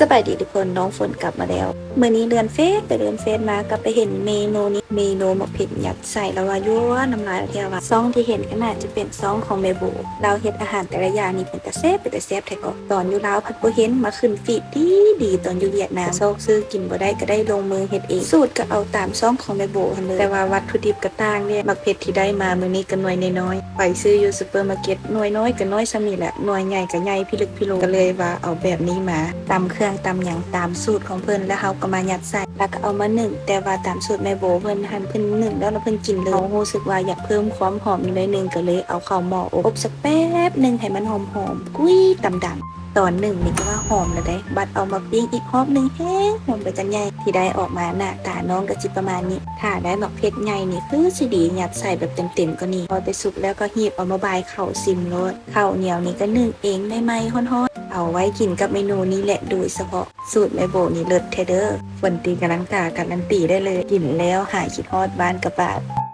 ສະບາຍດີທຸກຄົນ, ນ້ອງຝົນກັບມາແລ້ວ. ມື້ນີ້ເລື່ອນເຟສໄປເລື່ອນເຟສມາ ກໍໄປເຫັນເມນູນີ້, ເມນູໝາກເຜັດຍັດໃສ່ ລາວວ່າຍົວນນ້ຳລາຍແທ້ວ່າ. ຊ່ອງທີ່ເຫັນກໍໜ້າຈະເປັນຊ່ອງຂອງແມ່ໂບ, ລາວເຮັດອາຫານແຕ່ລະຢ່າງນີ້ເປັນຕາແຊບ ເປັນຕາແຊບແທ້ກໍ. ຕອນຢູ່ລາວພັດບໍ່ເຫັນ, ມາຂຶ້ນຟີດດີໆ ຕອນຢູ່ຫວຽດນາມ. ຊອກຊື້ກິນບໍ່ໄດ້ ກໍໄດ້ລົງມືເຮັດເອງ. ສູດກໍເອົາຕາມຊ່ອງຂອງແມ່ໂບຫັ້ນເລີຍ, ແຕ່ວ່າວັດຖຸດິບກໍຕ່າງເດ້. ໝາກເຜັດທີ່ໄດ້ມາມື້ນີ້ກໍໜ່ວຍນ້ອຍໆ, ໄປຊື້ຢູ່ຊຸບເປີມາເກັດ, ໜ່ວຍນ້ອຍກໍນ້ອຍສ່ຳນີ້ແຫຼະ, ໜ່ວຍໃຫຍ່ກໍໃຫຍ່ພິລຶກພິໂລ, ກໍເລີຍວ່າເອົາແບບນີ້ມາ. ຕຳເຄື່ອງຕຳຫຍັງຕາມສູດຂອງເພິ່ນ ແລ້ວເຮົາກໍມາຍັດໃສ່ ແລ້ວກໍເອົາມາໜຶ້ງ. ແຕ່ວ່າຕາມສູດແມ່ໂບເພິ່ນຫັ້ນ ເພິ່ນໜຶ້ງແລ້ວ ແລ້ວເພິ່ນກິນເລີຍ. ເຮົາຮູ້ສຶກວ່າຢາກເພີ່ມຄວາມຫອມໜ້ອຍໜຶ່ງ ກໍເລີຍເອົາເຂົ້າໝໍ້ອົບສັກແປັບໜຶ່ງໃຫ້ມັນຫອມໆ ກຸຍຕຳດັງ. ຕອນໜຶ້ງນີ້ກໍວ່າຫອມແລ້ວເດ້, ບັດເອົາມາປີ້ງອີກຮອບໜຶ່ງ ແຮງຫອມໄປກັນໃຫຍ່. ທີ່ໄດ້ອອກມາໜ້າຕານ້ອງກໍຊິປະມານນີ້. ຖ້າໄດ້ໝາກເຜັດໃຫຍ່ນີ້ຄືຊິດີ, ຍັດໃສ່ແບບເຕັມໆກວ່ານີ້. ພໍໄປສຸກແລ້ວກໍຮີບເອົາມາບາຍເຂົ້າຊິມໂລດ. ເຂົ້າໜຽວນີ້ກໍໜຶ້ງເອງໃໝ່ໆຮ້ອນໆ, ເອົາໄວ້ກິນກັບເມນູນີ້ແຫຼະໂດຍສະເພາະ. ສູດແມ່ໂບນີ້ເລີດແທ້ເດີ້. ຝົນຕີກາລັງກາ ກາລັນຕີໄດ້ເລີຍ, ກິນແລ້ວຫາຍຄິດຮອດບ້ານກະບາດ.